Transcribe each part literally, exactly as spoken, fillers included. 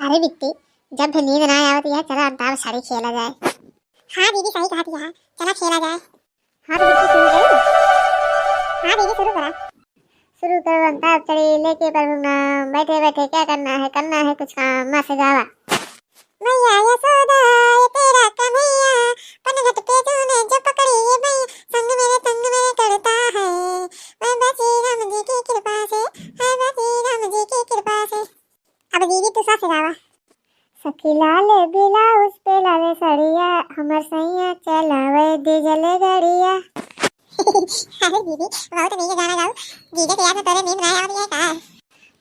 अरे बिट्टी, जब भी नींद ना आवत है, चला अंताक्षरी खेला जाए। हाँ दीदी, सही कहत है, चला खेला जाए। हाँ तो बिट्टी, शुरू करी। हाँ दीदी, शुरू करा। शुरू करो अंताक्षरी, लेके प्रभु नाम, बैठे बैठे क्या करना है, करना है कुछ काम, मस्त गावा। मैया यशोदा, ये तेरा कन्हैया, पनघट पे तूने जो पकड़ी ये मैया, संग मेरे, संग मेरे करता है, मैं बसी राम जी की कृपा से, है बसी राम जी की कृपा से। अब दीदी तू सास गावा। सखी लाल ब्लाउज पे लावे सड़िया, हमर सैया चलावे डीजल गड़िया। अरे दीदी, बहुत नीक गाना गाऊ, जीजा के याद में तोरे नींद ना आवत है का?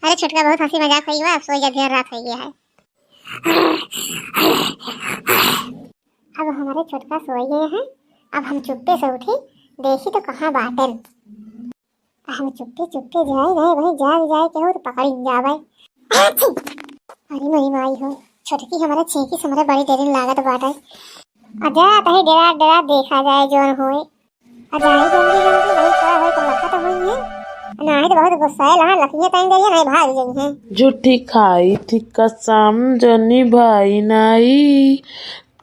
अरे छोटका, बहुत हंसी मजाक होई बा, अब सोई जा, ढेर रात हो गया है। अब हमारे छोटका सोई गए हैं, अब हम चुप्पे से उठी, देखी तो कहाँ बाटन। हम चुप्पे चुप्पे जाए रहे, वहीं जाग जाए केहू तो पकड़िन जावे। अरे मोरी माई हो, छोटकी हमारे छींकी से हमारे बड़ी डरिन लागत बाटे। आ जा, तही डरा डरा देखा जाए जौन होए। आ जाए जल्दी जल्दी, नहीं का होए तो लखत होई है, नाही तो बहुत गुस्साए लहा लखिए टाइम जाइए, नहीं भाग जाई है। झूठी खाई थी कसम जनी भाई नाई,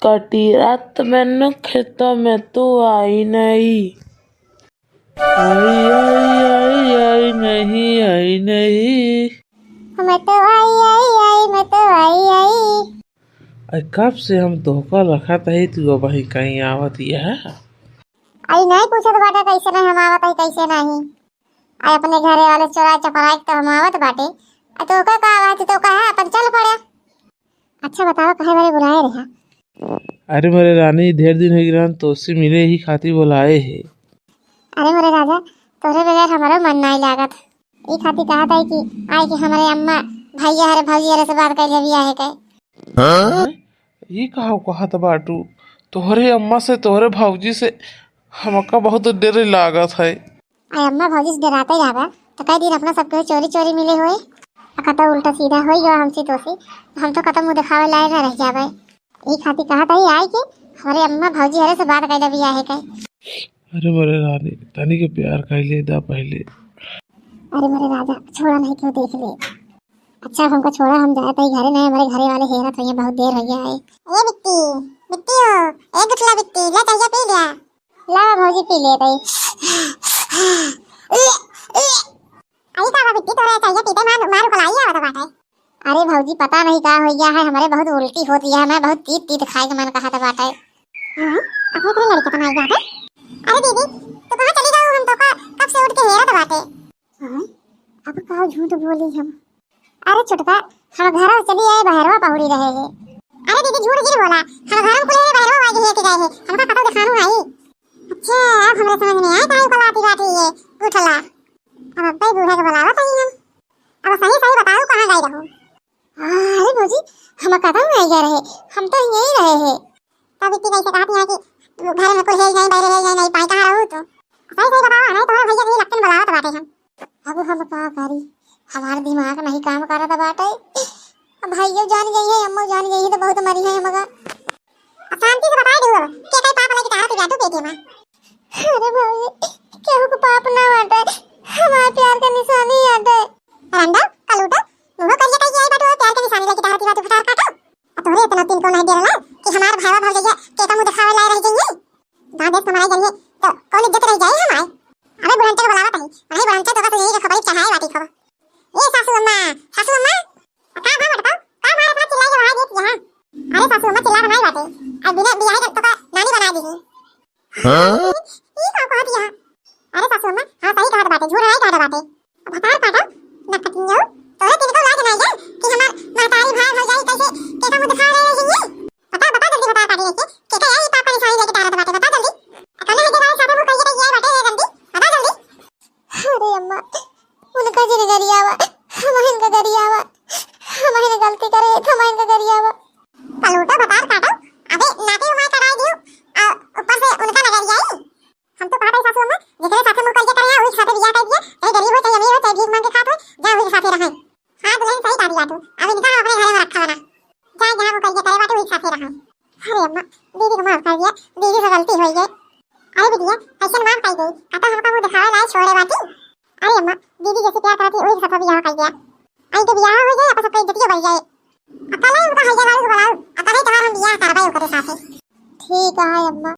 कटी रात में न खेतों में तू आई नहीं। आई, आई, आई, आई, नहीं, आई, नहीं। मैं तो आई, आई, आई, मैं तो आई, आई। अरे कब से हम तोहका रखत हई, तू अबहीं कहीं आवत यह? आई नहीं पूछत बाटे कैसे नहीं हम आवत हई, कैसे नहीं। आई अपने घरे वाले चोरा चपराई के तो हम आवत बाटे। आ तोहका का आवत, तू तो कहे अपन चल पड़े। अच्छा बताओ, काहे बरे बुलाए रहा? अरे मोरे रानी, ढेर दिन हो गया तोसे मिले ही खातिर बुलाए है। अरे मोरे राजा, तोरे बगैर हमारो मन नाई लागत। ई खातिर कहत है कि आए कि हमारे अम्मा भैया हरे भौजी हरे से बात कर ले बियाह के। हाँ? ई कहा कहत बाटू? तोहरे अम्मा से, तोहरे भौजी से हमका बहुत डर लागत है। आ अम्मा भौजी से डराते रहबा, तो कई दिन अपना सब केहू चोरी चोरी मिले होए। आ कतौ उल्टा सीधा होई गवा हमसे तोसे, हम तो कतौ मुँह देखावे लायक ना रह जाबे। ई खातिर कहत हई आई कि हमरे अम्मा भौजी हरे से बात कइले बियाहे के। अरे मोरे रानी, तनी के प्यार कइले दा पहले। अरे मोरे राजा, छोड़ा नहीं क्यों देख ले। अच्छा हमका छोड़ा, हम जात हई घरे, नहीं हमरे घरे वाले हेरत होइहैं, बहुत देर हो गया है। ए बिट्टी, बिट्टी हो, ए गुठला बिट्टी, ले चाहिए पी लिया। ला भौजी पी ले रही। अरे का बा बिट्टी, तोरे चाहिए पीते मार, मार उकलाई आवत बाटे। अरे भौजी पता नहीं का हो गया है, हमरे बहुत उल्टी होती है, मैं बहुत तीत तीत खाए के मन कहत बाटे। हाँ, अपने घरे लड़के बनाई जाते। अरे दीदी, तू कहाँ चली गई? हम तो का कब से उठ के हेरत बाटे। हाँ, अब का झूठ बोली हम। अरे छोटका, हम घर चली आए, बहरवा पहुड़ी रहे हैं। अरे दीदी, झूठ जिन बोला, हम घर में कुल बहरवा वाई है कि गए हैं, हमका पता दिखानू आई। अच्छा, अब हमरे समझ में आए काहे को लाती बाटी ये गुठला। अब अब्बे बूढ़ा के बुलावत हई हम। अब सही सही बताओ कहाँ गए रहू? अरे भौजी, हम कतौ नहीं गए रहे, हम तो यहीं रहे हैं। तब इतनी कैसे कहती हैं कि घर में कुल है ही नहीं, बहरे है ही नहीं, पाई कहाँ रहू तू? सही सही बताओ, नहीं तुम्हारे भैया के लट्टन बुलावत बाटे हम। अब हम का करी, हमार दिमाग नहीं काम करत बाटे। अब भैया जान गई है, अम्मा जान गई है तो बहुत मरी है हमका। अब शांति से बताई दू, अब के कई पाप लगी तारा पिलाटू पेटे में। अरे भौजी, केहू को पाप ना बाटे, हमार प्यार के निशानी बाटे। रंडा, कलूटा, मुँह करिया कई आई बाटू, प्यार के निशानी लगी तारा पिलाटू फटार काटो। आ तोहरे इतना तिल को नहीं देला कि हमार भावा भौजैया के का मुँह दिखावे लाए रह जाइए। दाँत देश हमारे जाइए तो कौन इज्जत रह जाए हमारे? अबे बुढ़ंचा के बुलावत है, अरे बुढ़ंचा तो बस यही के खबर चढ़ाए बाटी खबर। ए सासू अम्मा, सासू अम्मा, का भा मटकाऊ? का मारे इतना चिल्लाई के भाई देत यहाँ? अरे सासू अम्मा चिल्ला बनाई बाटे, अब बिना बियाहे के तो का नानी बना दी। हाँ? ई का कहत यहाँ? अरे सासू अम्मा, हाँ सही कहत बाटे, झूठ नहीं कहत बाटे। भतार काटा, नकटियो, तोरे तिनको लाज नहीं है कि हमार महतारी भाई भौजाई कैसे केका मुँह दिखा रहे हैं ये? बता, बता जल्दी बता काटे लेके, केका यही पाप का निशानी लेके तारत बाटे, बता जल्दी। कौन है के बारे साथे मुँह करिए ये बाटे ये गंदी, बता जल्दी। अरे अम्मा, उनका जिन गरियावा, हमहिन का गरियावा, हमहिन गलती करे, हमहिन का गरियावा। पलूटो भतार काटो, अबे नाते उमाय कराई दियो, आ ऊपर से उनका नगरियाई। हम तो कहत हई सासू अम्मा, जेकरे साथे मुँह करिया करे, वही साथे बियाह कर दिया, चाहे गरीब हो, चाहे अमीर हो, चाहे भीख मांग के खात हो, जा वही साथे रहे। हाँ दुल्हन सही कहा दिया तू, अब इनका हम अपने घरे में रखा बना, चाहे जहाँ मुँह करिया करे बाटे वही साथे रहे। अरे अम्मा, दीदी को माफ कर दिया, दीदी से गलती हो गई। अरे बिटिया, ऐसे माफ कर दे, आ तो हमका मुँह दिखावे लाए छोड़े बाटी। अरे अम्मा, दीदी जैसे प्यार करती वही साथे बियाह कर दिया, आई के बियाह हो जाए, अपन सबका इज्जतियो बढ़ जाए। आ कल उनका हइया गाड़ी को बुलाओ, आ कल ही तोहार हम बियाह करबे ओकरे साथे। ठीक है अम्मा।